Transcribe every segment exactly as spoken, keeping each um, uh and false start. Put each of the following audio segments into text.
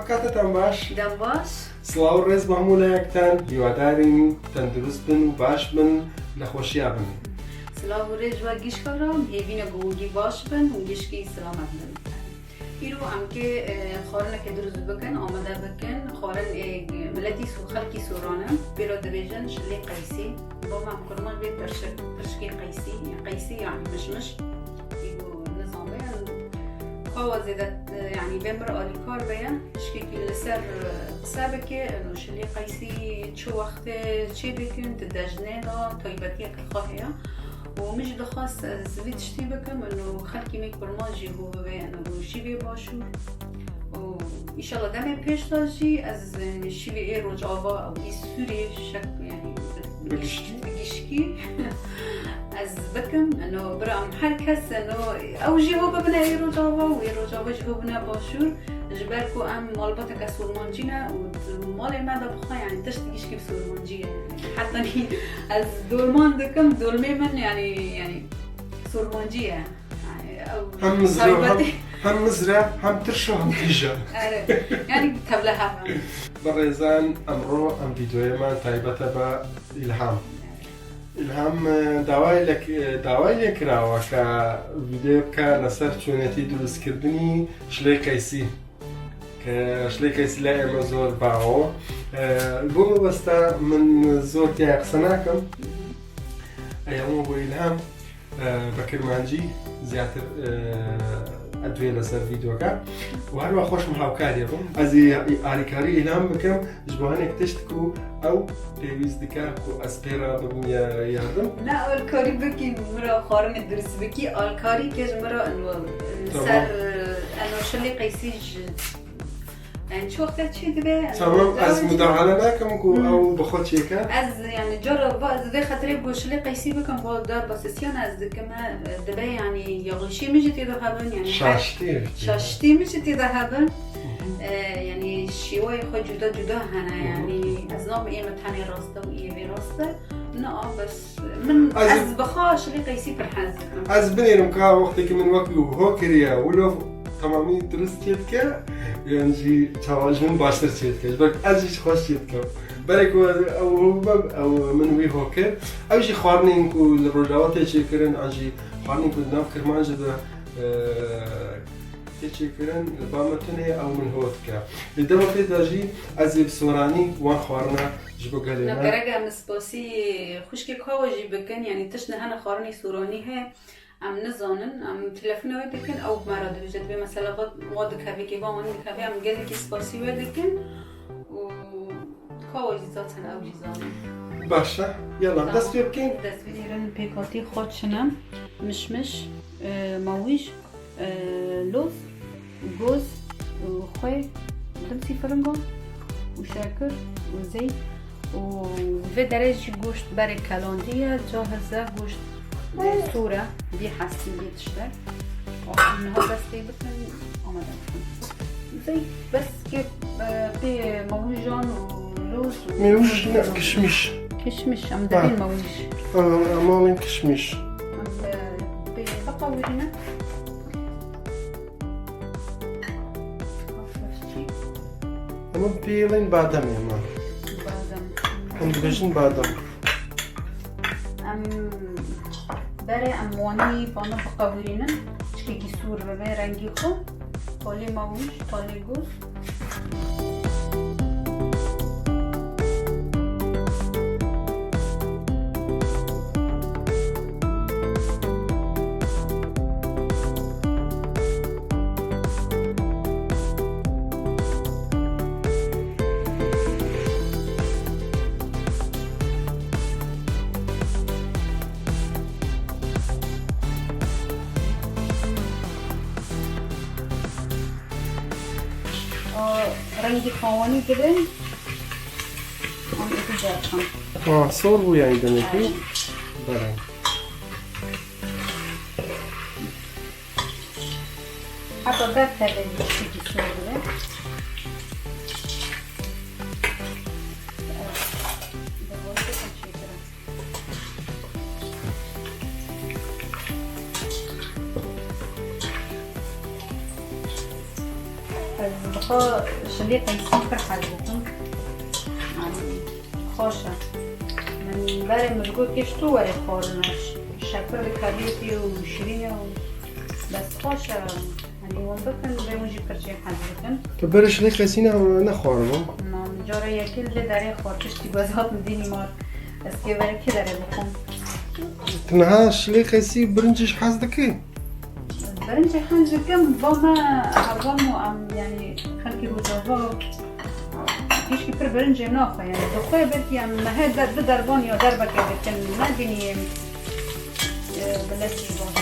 Katetan baş. Dem baş. Silav û rêz bi hemû layektan. Hîwadarîn tendurist bin û baş bin, li xweşiya bin. Silav û rêz ji we gişka re, hêvîne ku hûn gî baş bin û gişkî silamet bin. Îro em kê, e, xwarineke dirust bikin, amade bikin. Xwarin, e, miletî Sû-, xelkî Soran e. Pêro dibêjin şilê qeysî. Bama em kurmanc bê pirşik, pirşikê qeysî, qeysî yanî mişmiş. Îro nizam be, yanî kawa zêde, e, yanî bê mir alîkar be ye. Tiştekî li ser, e, qise bike, eno şilê qeysî çi wextê çê dikin, di dejnê de taybetiyeke xwe heye. Û min jî dixwest ez vî tiştî bikim, eno xelkî me kurmanc jî hû bibe, eno şîvê başûr. Û înşallah demê pêş de jî ez, e, şîvê ê Rojava û ê Sûriyê şek, yanî bi, bi gişkî. Bi gişkî ez bikim. Eno bira em her kes, eno ew jî hû bibine ê Rojava û ê Rojava jî hû bine başûr. Ji ber ku em malbateke Sormancî ne û di malê me de bixwe, yanî tişt gişkî bi Sormancî ye. Heta nî ez dolman dikim, dolmê min yanî, yanî Sormancî ye. Yanî ew Hem mizre, hem, taybetî. Hem mizre, hem tirş û hem tîj e. Erê, yanî tevlihev e. Birêzan, emro em vîdeoyê me taybet e be Îlham. Îlham, e, dawayê lek-, e, dawayê lê kirawe ke vîdeo bike li ser çûnetî dirustkirdinî şilê qeysî. Ke şilê qeysî lê ême zor bawo. E, bo mebesta min zor tiya qise nakim. Ey hemû bo Îlham, e, bi kirmancî ziyadtir, e, ez duyê li ser vîdeoke. Û her wext xweş min hawkarî bim. Ez ê alîkarî Îlham bikim. Ji bo hinek tişt ku ew pêwîst dike ku ez pê re bibim ya-, yardim. Ne alkarî bikî, min re xwarinê dirust bikî, alkarî ke ji min re eno, Tamam. ser, eno şilê qeysî ji, yani çi wexta çê dibe, yani Tamam, ez dawet mudahale nakim ku Hı. ew bi xwe çêke. Ez, yani cara va ez vê xetirê ku şilê qeysî bikim, va dar basisiyan ez dikim, e, dibe yani yağışê min jî tê de hebin, yani her Şaştî. Şaştî min jî tê de hebin. Hı hı. E, yani şêwayê xwe cuda cuda hene, Hı hı. yani ez nabim ê min tenê rast e û ê vê rast e. Na, bes min, Ez ez bi xwe şilê qeysî pir hez dikim. Ez binêrim ka wextê ku min wekî ho kiriye, wilo temamî dirust çê dike, yan jî çawa ji min baştir çê dike. Ji ber ez jî xweş çê dikim. Berê ku ew ho bim, ew min wî ho kir. Ew jî xwarinên ku li Rojava tê çêkirin, an jî xwarinên ku di nav Kirmancê de, e, tê çêkirin, li ba me tune ye, ew min ho dike. Li dema pê de jî ez ê bi soranî wan xwarina ji bo gelê Na me. gerek em spasî xwişkê Kawa jî bikin, yanî tişt ne hene xwarinê Soranî heye, em nizanin, em telefona wê dikin, ew bi me re dibêje, dibê mesela va, wa dikeve, kê va wan dikeve, em gelekî spasî wê dikin û Kawa jî zaten ew jî zanin. Baş e, yala, Tamam. dest pê bikin. Dest pê Êrin pêkhatî xwe çi ne, mişmiş, e, mawîj, e, loz, goz, û xwê, dimsî firingo û şekir û zeyt û vê derê jî goşt berê kelandî ye, cahiz e, goşt sor e, bî hestî, bî tiştek. Niha dest pê bikin, amade bikin. Zeyt, bes ke, e, pê mewîjan û loz û Mewîj ne, kişmîş. Kişmîş, em Ha. dibên mewîj. Ha, em alên kişmîş. Em, e, pê biqewirîne. Ama pêlên bademê me. Badem. Em dibêjin badem. Em berê em wanî vana biqewirînin. Çikekî sor bibe rengî xwe. Talê mewîj, talê goz. Aa, rengî xawanî dibin. Em êdî derxin. Ha, sor bû yani demekî. Aynen. Belê. Heta ber tevê jî tiştekî sor dibe. Ez bi xwe Şilê qeysî pir hez dikim. Yanî xweş e. Min berê min got, kê ji tu were xwarine. Şekir dikevê pê û şirîn e û bes xweş e. Yanî hûn bikin, vê hûn jî pir jê hez dikin. Tu berê şilê qeysî ne, nexwaribû? Na, min cara yekê li vê derê xwar, piştî ku ez hatim dînî mar. Ez kê berê kê derê bixwim? Tu niha şilê qeysî û birincî jî hez dikî? Birincê hez dikim, ba me heval û em, yanî xelkê Rojava, hîçkî pir birincê naxwe, yanî dixwe, belkî em mehê de, di dervan ya derbekê dikin, ne bînî, e, bi lezî baş.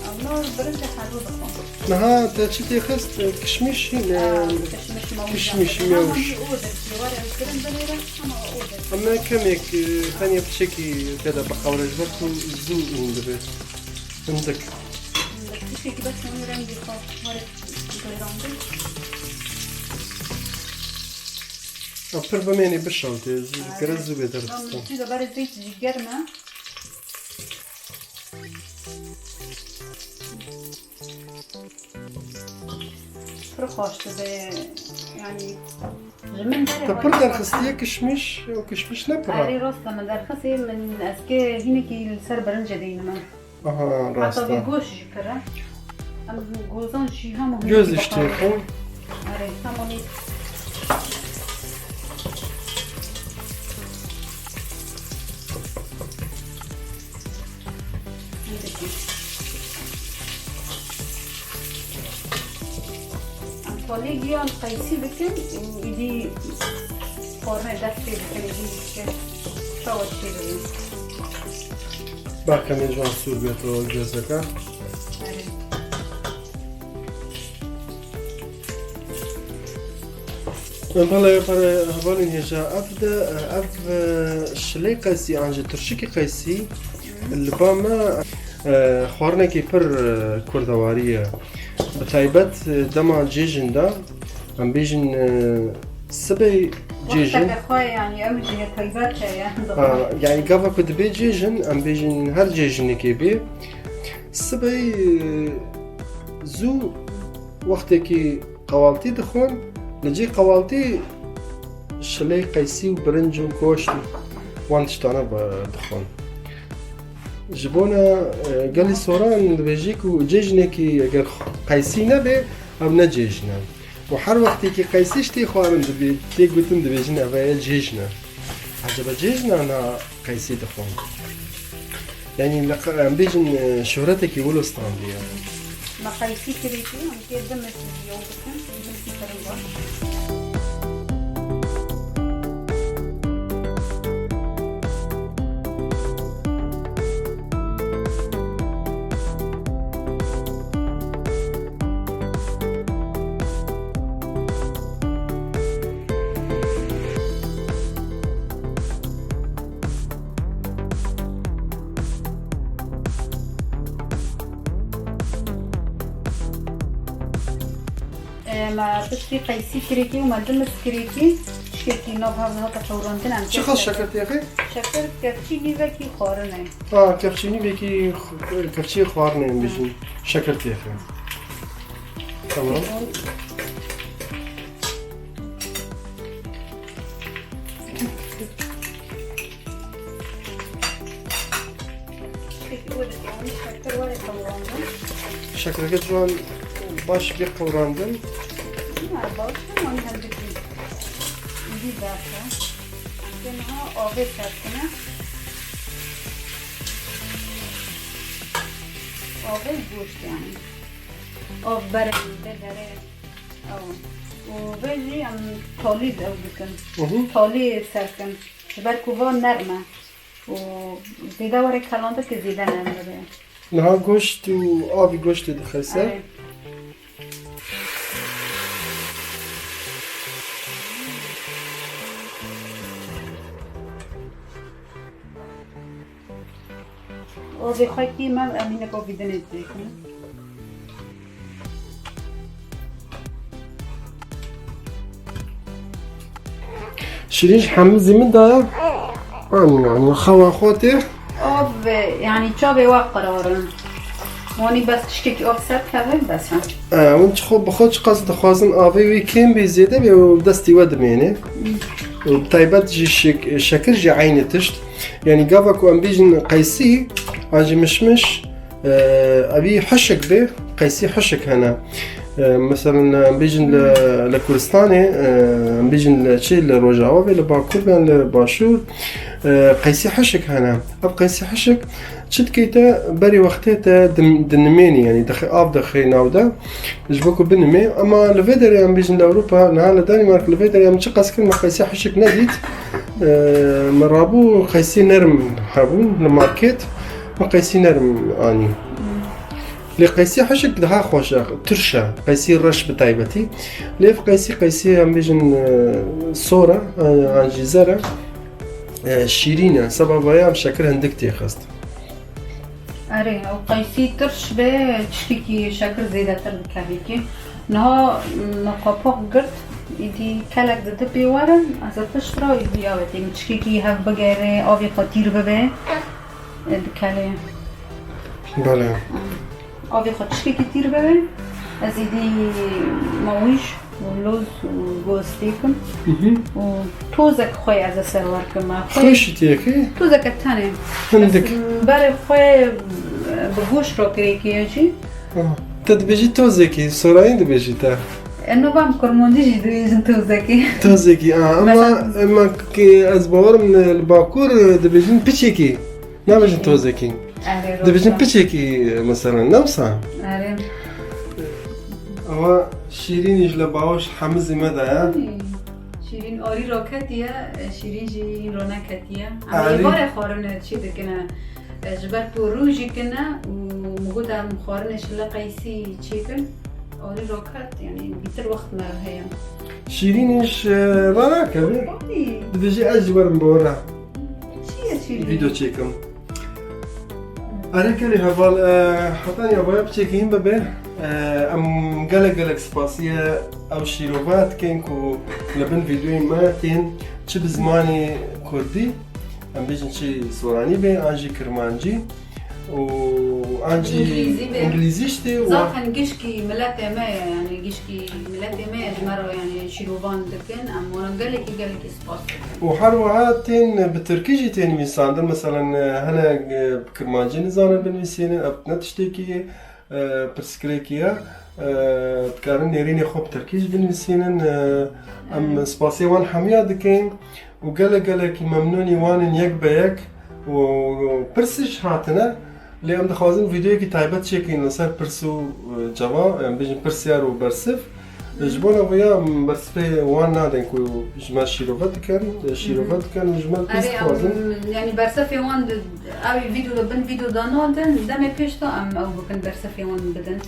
Em na birincê hezû dixwin. Niha te çi tê xist? Kişmîş, e, Aa, kişmiş, kişmiş, mewî. Mewî. Hema jî odir, jê were kirin binêre, hema odir. Em ne kemêk, e, tenê piçekî tê de biqewre, ji ber ku zû hûn dibe. Hindik. Hindik. Tiştekî bes hemî rengî xwe were guherandin. Ya pir bimênî bişewitê, zû, Aynen. Gere zû bê derxistin. Tamam, tu de berê zeyt jî germ e. Pir xweş dibe, yanî ji min berê Te pir xweş derxistiye kişmiş, û kişmiş ne pir e? Erê, rast e, min derxistê, min ez kê hînekî li ser birincê deynim. Aha, rast e. Heta vê goş jî pir e. Em gozan jî hemû Göz hînekî işte dixwin. Erê, hemû. Em tolê giyan qeysî dikin, û îdî xwarine dest pê dikin, îdî işte çawa çê dikin. Belke ne ciwan sûr bêto gözeke. Erê. Belê, pere hevalên hêja, ev de, ev, e, şilê qeysî an jî tirşikî qeysî li ba me, e, xwarinekî pir, e, kurdewarî ye. Bi taybet, e, dema cêjin de, em bêjin, e, sibê cêjin. Wexteke xwe, yanî ew jî ye taybet e, yanî. Ha, yanî gava ku dibê cêjin, em bêjin her cêjinekê bê. Sibê, e, zû wextekî qewaltî dixwin, li cî qewaltî şilê qeysî û birinc û goşt û wan tiştane bi-, dixwin. Ji bona, e, gelî soran dibêjî ku cêjinekî eger qeysî nebe, ew ne cêjin e. Û her wextekî qeysî ji tê xwarin dibê, tê gotin dibêjin ev e cêjin e. Ecebe cêjin e na qeysî dixwin. Yanî li qa-, em bêjin, e, şohretekî wilo standiye. Me qeysî kirêtî, em kê dimis yew bikin, dimsî kirin baş. E, me piştî qeysî kirêtî û me dimis kirêtî, tiştekî nav hev hate qewrandin, em Çiqas şeker têxê? Şeker kevçî nîvekî xwarin e. Ha, kevçî nîvekî x-, kevçî xwarin e, em bêjin. Şeker têxê. Tamam. Peki, o da yani şeker var ya, tamam. Şekereke ciwan baş bê qewrandin. Ha, baş, tamam, hem de bir, bir dakika. Hem de ha, avê serkine. Avê goşt yani. Av berê, berê. Ew. Û vê jî em tolî ew dikin. Hı hı. Tolî serkin. Ji ber ku va nerm e. Û zêde were kelandikê zêde nerm dibe. Niha goşt û avî goştê dixe ser. Evet. Avê xwe kî me, em hinek avî dinê têkin. Şirîn ji hemizî min daye. Em, yanî xewa xwe tê. Av, yanî çavê we qirarin. Wanî bes tiştekî of ser keve bes ha. Hûn çi xwe bi xwe çiqas dixwazin avê wî kêm bê zêde bê û destî we dimêne. Û bi taybet jî şek- şekir jî eynî tişt. Yanî gava ku em bêjin qeysî, an jî mişmiş, e, evî hişik bê, qeysî hişik hene. E, Meselen em bêjin li, li Kurdistanê, e, em bêjin li çi, li Rojava bê, li Bakur bê, li Başûr, e, qeysî hişik hene. Ev qeysî hişik çi dikeyte berê wextê te dim- dinimênî, yanî dixê, av dixê nav de, ji bo ku binimê. Ema li vê derê em bêjin li Ewropa, niha li Danimark li vê derê em çiqas kir me qeysî hişik nedît. E, Me rabû qeysî nerm hebûn li market, me qeysî nerm anî. Lê qeysî hişik daha xweş e, tirş e, qeysî reş bi taybetî. Lê ev qeysî, qeysî em bêjin, e, sor e, e, an jî zer e, e, şîrîn e. Seba vaya em şekir hindik tê xist. Erê, ew qeysî tirş be, tiştekî şekir zêdetir dikevî kê. Niha me qapoq girt, îdî kelek didi pê werin, ez ê pişt re îdî ya wetê min tiştekî hev bigere, avê xwe tîr bibe. E, dikelê. Belê. Avê xwe tiştekî tîr bibe. Ez îdî mawîj û loz û goz têkim. Û tozek xwe ez ê ser wer kim. Xweşî têkê? Tozeke tenê. Hindik. Bes berê xwe, e, bi goşt re kirêkê ye jî. Ah, Te dibêjî tozekî, sorayî dibêjî te. Eno van kurmancî jî dibêjin tozekî. Tozekî, ah, ama, ama ki ez bawerim li Bakur, e, dibêjin piçekî. Nabêjin tozekî. Dibêjin piçekî, e, mesela, ne wisa? Erê. Ama şîrînî ji le baweş hemizî me de ye. Şîrîn arî raketiye, şîrîn jî ro neketiye. Em êvarê xwarine çî dikine. E, ji ber ku rû jî kine û min got em xwarinê şile qeysî çêkin, alî raket, yanî bîtir wext me re heye. Şîrînî ji ranakeve. Dibêjî ez jî werim bi we re. Çi ye şîrînî? Vîdeo çêkim. Erê kerê heval, e, hetanî avaya piçekî hîn bibe. E, em gelek gelek spasiye ew şîrove dikin ku li bin vîdeoyê me tên, çi bi zimanê kurdî, em bêjin çi soranî be, an jî kirmancî û an jî îngilîzî be. Îngilîzî jî tê û zaten gişkî miletê me ye, yanî gişkî miletê me ye, ji me re yanî şîrovan dikin, em wana gelekî gelekî spas dikin. Û her wiha tên bi tirkî jî tên nivîsandin, meselen, hene, e, bi kirmancî nizanin binivîsînin, ev ne tiştekî, e, pirsgirêkî ye. E, dikarin nêrînê xwe bi tirkî jî binivîsînin. E, em spasê wan hemiya dikin. û gelek gelekî memnûnî wan in yek be yek û pirsî jî hatine. Lê em dixwazin vîdeoyekî taybet çêkin li ser pirs û, e, cevab, em bêjin pirsyar û bersiv. Ji bona vêya em bersivê wan nadin ku ji me şîrove dikin, e, şîrove dikin û ji me pirs dixwazin. Erê, em, yanî bersivê wan di, ew vîdeo li bin vîdeo de nadin, demê pêş de em ew bikin, bersivê wan bidin.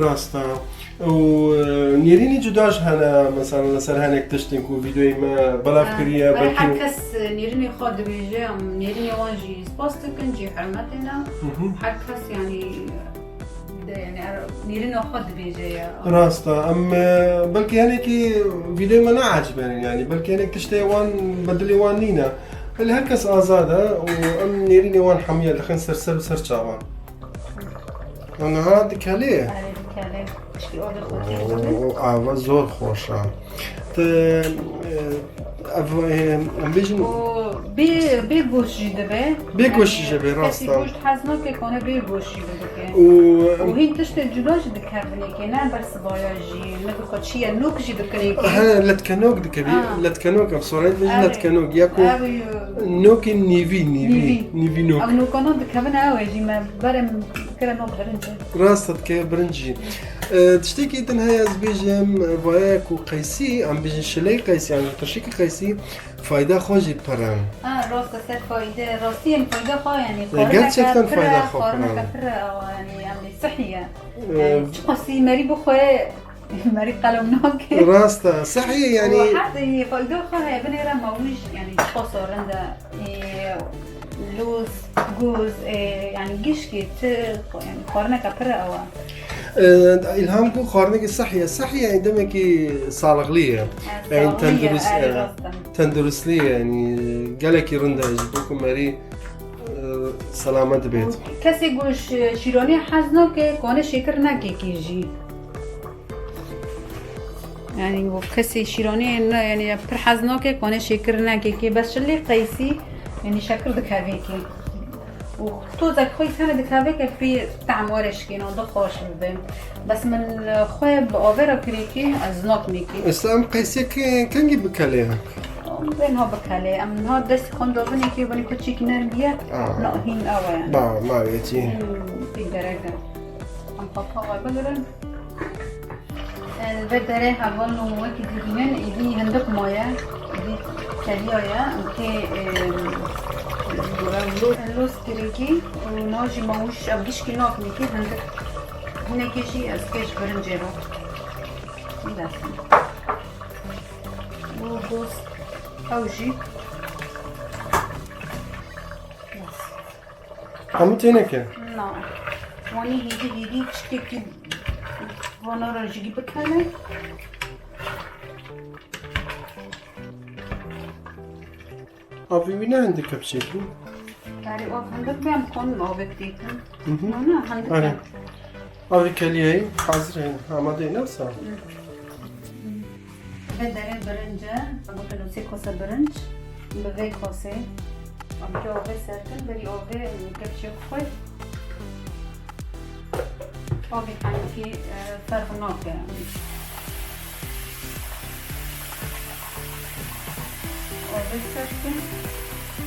Rast e. Û, e, nêrînî cuda jî hene, mesela li ser hinek tiştên ku vîdeoyê me belav kiriye, belkî her kes, e, nêrînê xwe dibêje, em nêrînê wan jî spas dikin, cî hurmetê ne. Hı hı. Her kes, yanî, de, yanî, er, nêrîna xwe dibêje ya. Rast e. Em, e, belkî hinekî vîdeoyê me neecibînin, yanî, belkî hinek tiştê wan bi dilê wan nîne. Belê her kes azad e û em nêrînê wan hemiya dixin ser ser û ser çavan. Niha dikelê? Erê, dikelê. Piştî orda xortî dixin. Oo, ava zor xweş e. Te, e, ev, e, em bêjin û bê, bê goş jî dibe. Bê goş jî, yanî, jê bê, rast e. Kesî goşt hez nake, kone bê goş jî bidike. Û, û hîn tiştê cuda jî dikevin êkê, ne bersivaya jî, ne bi xwe çi ye, nok jî dikin êkê. He, letkenok dikevî, ha. Letkenok, em sorayî dibêjin letkenok. Ya ku nokên nîvî, nîvî, nîvî nok. Ew nokana dikevin ew ê jî me berê min kire nok birinc. Rast e, dikeve birinc jî. E, tiştekî din heye ez bêjim, e, vaya ku qeysî, em bêjin şileyê qeysî, yan jî tirşikî qeysî, fayda xwe jî pir e. Ha, rast e, ser fayde, rastî em fayda xwe, yanî, e, gerçekten fayda xwe pir e. Xwarineke pir e, awa, yanî, em dê sihî ye. E, yanî, çiqasî merî bixwe, merî qelem nake. Rast e, sihî ye, yanî. Û her di fayda xwe heye, binêre mawîj, yanî, çiqas rind e, e, loz, goz, e, yanî, gişkê, ti, yanî, xwarineke pir e ew e. E, îlham got xwarinekî sihî ye. Sihî ye, demekî saxlî ye. E, yanî, saxlî ye, tendurist, erê, e, rast e. Tenduristî ye, yanî, gelekî rind e, ji bo ku merî, e, Selamet bêt. Kesê ku şîronî hez nake, kone şêkir nekekê jî. Yani, bu kesê şîronî ne, yani, pir hez nake, kone şêkir nekekê. Bes şilî qeysî, yani, şekir dikevekê. Û tozek xwe tene dikevekê pê tehm were şikêno, da xweş bibe. Bes min xwe bi avê re kirêkê, ez nakmêkê. Êsta em qeysiyek kengî bikelê? Em vê niha bikelê. Em niha dest xwe davin êkê, binî kuçik nerm biye. Aa. Na, hîn ew e. Ba, ma wê çî. Hîn pê gerek e. Em papa xwe bigirin. Li vê derê hevalno wekî dibînin, êdî hindik maye, êdî keliya ye, û tê, e, loz, loz kirêkî û na jî mawîş ev gişkî naknîkî hindik. Hinekî jî ez pêş birincê re. Bes. Û goz ew jî. Bes. Hemû têneke? Na. Wanî hêdî hêdî çikekî vana re jî bikene. Avê wî ne hindik e biçêkî? Karê av hindik be, em kon avê bidêkin. Mhm. Na, na, hindik e. Avê keliyeyî hazir e, amade ye, ne wisa? Hı. Vê derê birinc e, gotin sê kosa birinc, bi vê kosê. Em pê avê ser kin, berî avê kepçê xwe. Avê tenekî, e, ferq nake. Avê ser kin.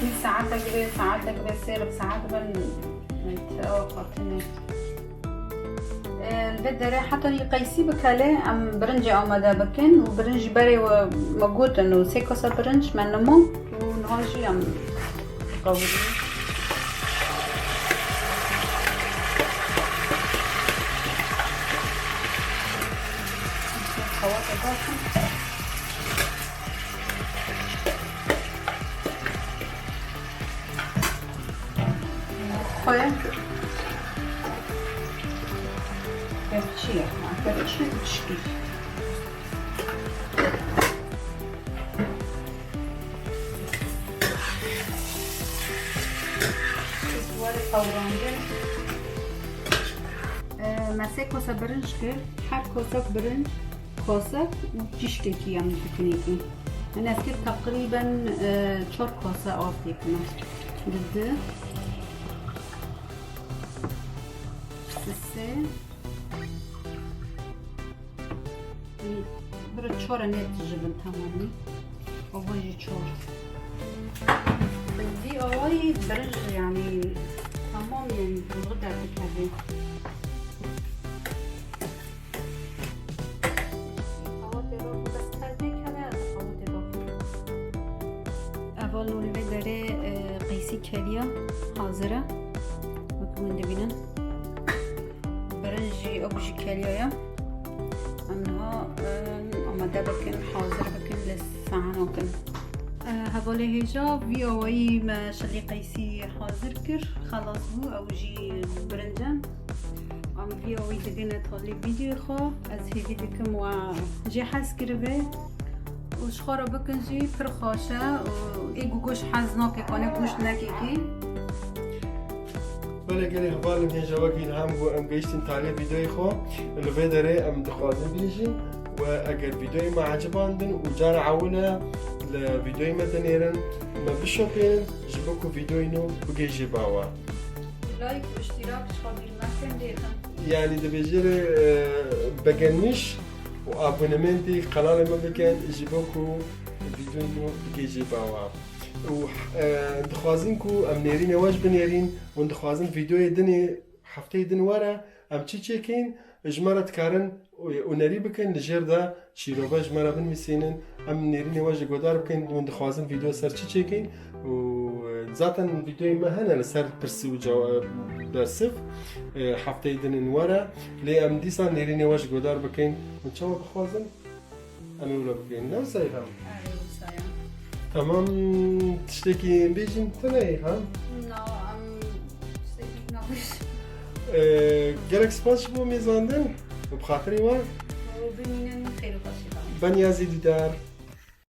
Hîn saetek bê, saetek bê, sê rib saet bin, e, ew xatine. Li vê derê heta yî qeysî bikele, em birincê amade bikin û birinc ji berê we me gotin û sê kasa birinc me nima û niha jî em qewirî. Xewata daxin. Xwe. Kepçî ye. Kepçî û çikî. Were qewrandin. Ee, me sê kosa birinc kir. Her kosak birinc, kosak û çişkekî em dikinî. Min ez kir teqrîben, e, çar kase av têkine. Di du, sisê, bira çar e, ne tije bin temamî. Ava jî çar. Bi vî awayî birinc, yanî, temam, yanî, dûrî derdikeve. Qawetê raxim, bes qelbê keve, ez qawetê raxim. Hevalno, li vê derê, e, qeysî keliya hazir e. Wek hûn dibînin. Birinc jî, ew jî keliya ye. Em niha, e, amade bikin, hazir bikin, li sahana kin. E, hevalê hêja, vî awayî me şilî qeysî hazir kir. Xelas bû, ew jî birinc e. Em vî awî digine talî vîdyoyê xwe. Ez hêvî dikim we jê hez kiribe. Û ji xwe re bikin jî pir xweş e. Û ê ku goşt hez nake, kane goşt nekekî. Belê gelê hevalên hêja, wekî li hem ku em gihiştin talê vîdyoyê xwe. Li vê derê em dixwazin bêjin we eger vîdyoyê me ecibandin û cara ewil e li vîdyoyê me dinêrin, me bişopênin ji bo ku vîdyoyê nû bigihîje ba we. Like û îştîrak ji xwe bîr mekin, dêxin. Yanî dibêje lê, e, beğenmiş û abonementê kanalê me bikin ji bo ku vîdyoyê nû bigihîje ba we. Û, e, dixwazin ku em nêrînê we jî binêrîn, hûn dixwazin vîdyoyê dinê hefteyê din were, em çi çêkin, ji me re dikarin û, ûnerî bikin, li jêr de şîrove ji me re binivîsînin, em nêrînê we jî guhdar bikin, hûn dixwazin vîdeo ser çi çêkin û, e, zaten vîdeoyê me hene li ser pirsî û cewa-, bersiv, e, hefteyê din in were, lê em dîsa nêrînê we jî guhdar bikin, hûn çawa bixwazin, em ê wilo bikin. Ne wisa ye hem? Erê, wisa ye. Tamam, tiştekî bêjin, tu ne ye hem? Na, em tiştekî nabêjin. Ee, gelek spas ji bo mêzandin û bi xatirê we. Û bimînin xêr û xweşî de. Be niyazê dîdar.